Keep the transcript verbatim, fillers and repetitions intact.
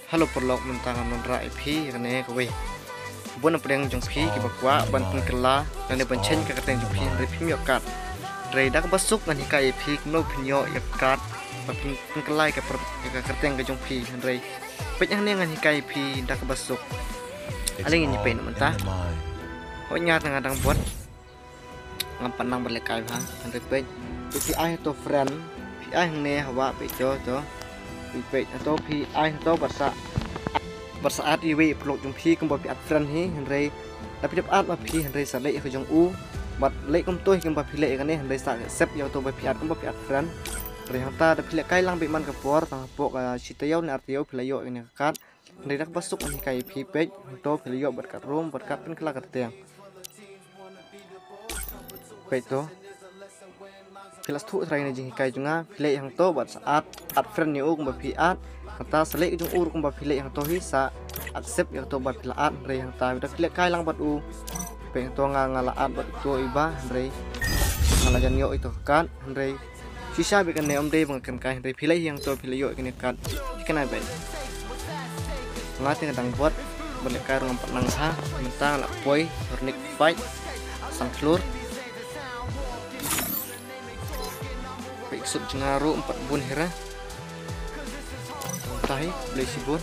Hello paralok, mynta ngan wanrah ïa phi ïa kane kawei. Bun na pdeng jong phi kiba kwah ban pynkylla lane ban change ka kyrteng jong phi hynrei phim ïoh kat. Hynrei da kaba suk ngan hikai ïa phi kumno phin ïoh ïa kat ba phin pynkylla ïa ka per-, ïa ka kyrteng ka jong phi hynrei. Peit hangne ngan hikai ïa phi da kaba suk. Ale ngin ïa peit noh mynta. Hooid nga te nga dang bud. Ngam pat nang ban lehkai bha, hynrei peit. Peit phi ai hato friend, phi ai hangne hawa peit to, to. Peit peit hato phi ai hato bad sa, bad sa add iwei i paralok jong phi kumba phi add friend hi, hynrei da phi dep add ma phi hynrei sa leh ïa ka jong u. Bad leh kumto hi kumba phi leh ïa kane hynrei sa accept ïa kato ba phi add kumba phi add friend. Hynrei hangta da phi lehkai lang beit man ka por tang hapoh ka shi taïew ne ar taïew phi la ïoh ïa kane ka kat. Hynrei da kaba suk ngan hikai ïa phi peit, hangto phi la ïoh bad kat rum, bad kat pynkylla kyrteng. Peit to. Phi la sngewthuh trai ne jinghikai jong nga, phi leh hangto bad sa add, add friend ïa u kumba phi add. Hangta sa leh jong u kumba phi leh hangto hi sa accept ïa kato ba phi la add, hynrei hangta da phi lehkai lang bad u. Peit hangto nga nga la add bad uto i ba, hynrei nga la jan ïoh ïa kato ka kat, hynrei shisha bad kane ym dei ba nga kren kai hynrei phi leh hi hangto phi la ïoh ïa kane ka kat. Ïa kane beit. Nga te nga dang bud, ban lehkai ruh ngam pat nang bha, mynta nga la poi Runic Fight, san klur. Peit suk jong nga ruh ym pat bun hi re. Mynta hi, blei shibun.